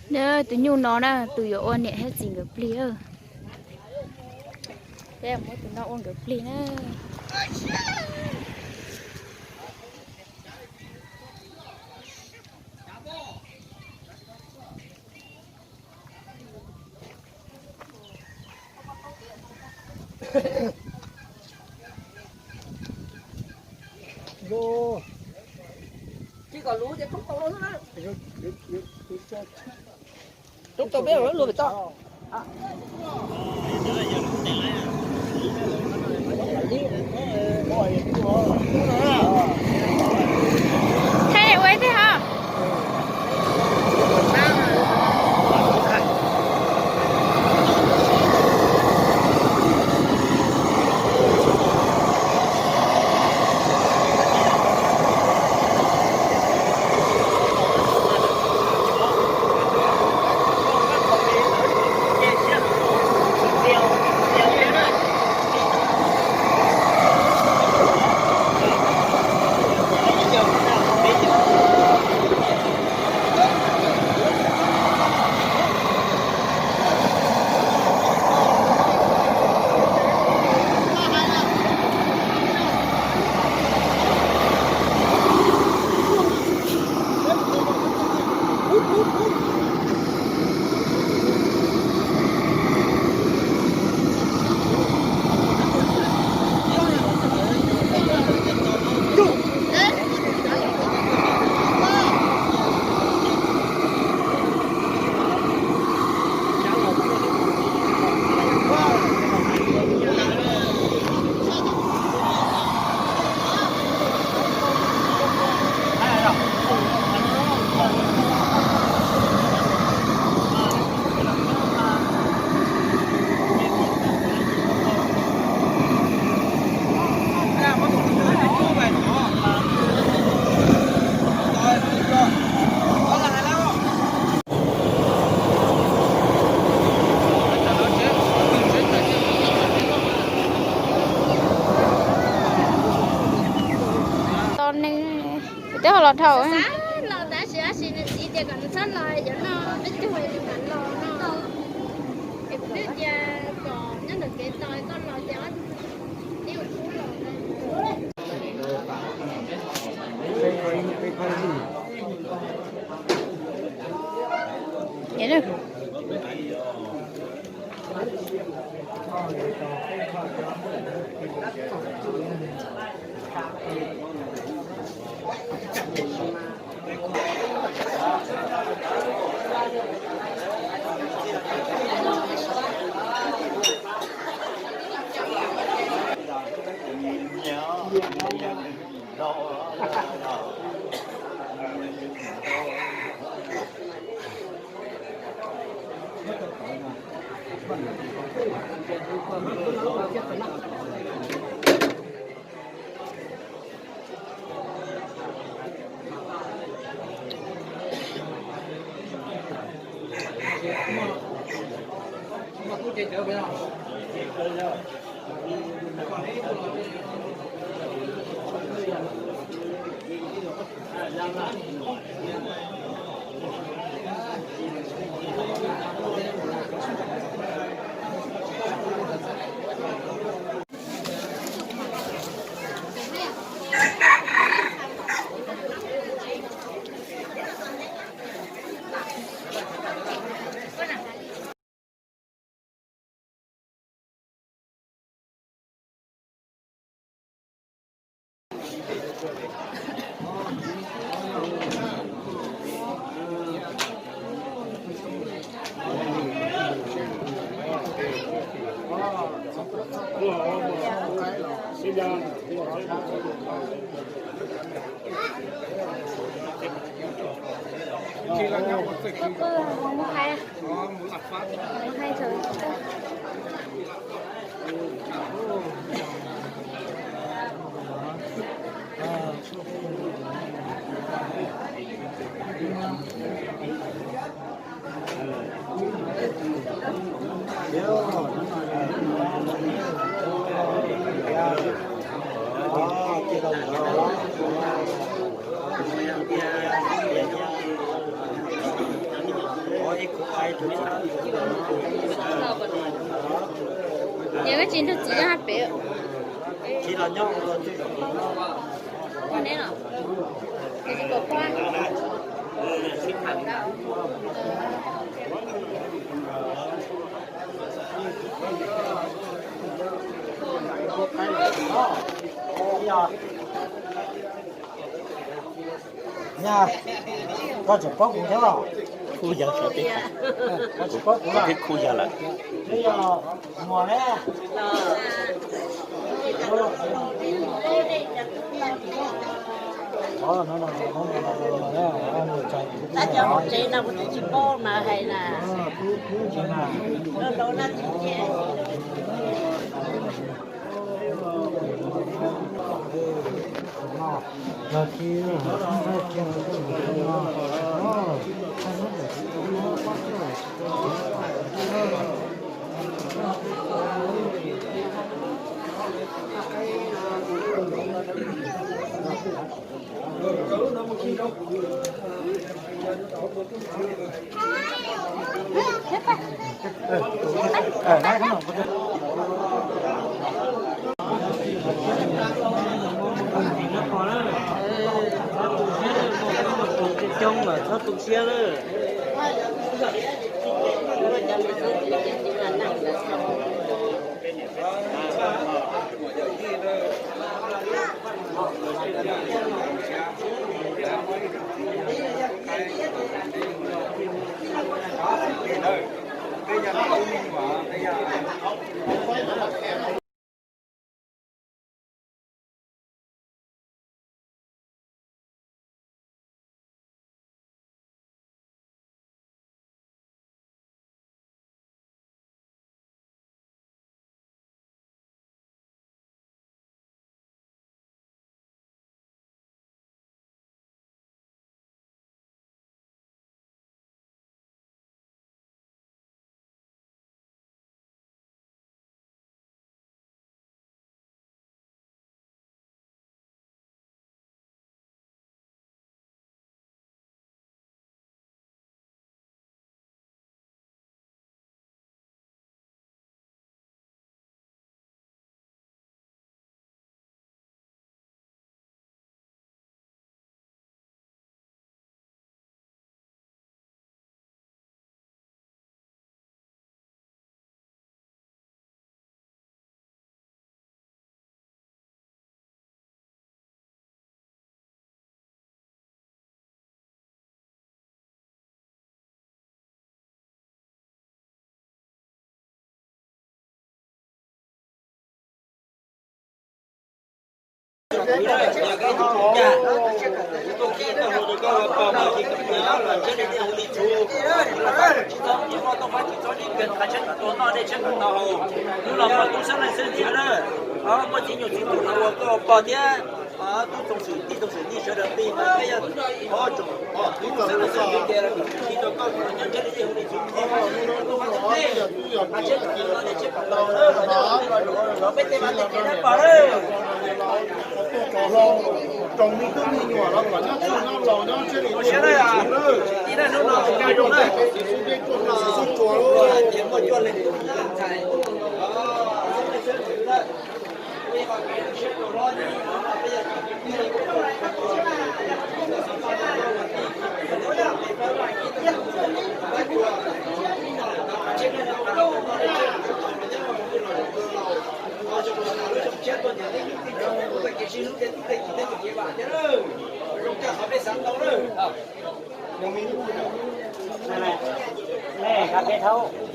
Tus nyuj no na, tus yuav ua niam thiab txiv nkawd plig. Peb muab tus no ua nkawd plig na. Rub tau peb luag pem toj. Thaij ua ib teg hov. Tos nws, twb ho los dhau. Los tab sis tab sis nws txiv tias kom nws txhob los, yuav noj peb caug nws mam los no. Es kuv twb tias kom nyob ntawm kev tos koj los ces ob tib ua kub los. Yog koj tsis nrog txiv nyob hab pem. Neb no, neb tsis pom qab. Yog koj tseem paub kuv thiab los? Khuj yawg sawv teb, koj tseem paub kuv los? Khuj yawg lawm. Twb yog muag ne. Tab cov hauv tsev no kuv twb tsis paub mas hais na. Coob mas txhob tu siab lawm. Hnub no muaj tub sab leej xeeb ntxwv na, muaj txiv nyuam txiv ntxawm no ua koj pog thiab tub txoos xwm tij txoos xwm nyij sawv daws plig mas peb yog qhov tsoom tub sab leej xeeb ntxwv ces los tsis tau koj nyob ntshe li hu li txwv mus thiab. Tub yog tub yog txiv no ces tsis pom tau na, los nyob los peb tej mas tej kev dab pog na. Tsoom me tub me nyuam los kom nyob txhij nyob laus nyob ntshe li hu li txwv na. Tsis tau hnub no ua zoo na, txiv xub ntiag tsuag txiv xub tsuag lawm ces muaj cuaj leeg tub ntxhais. Lej ka peb thaub.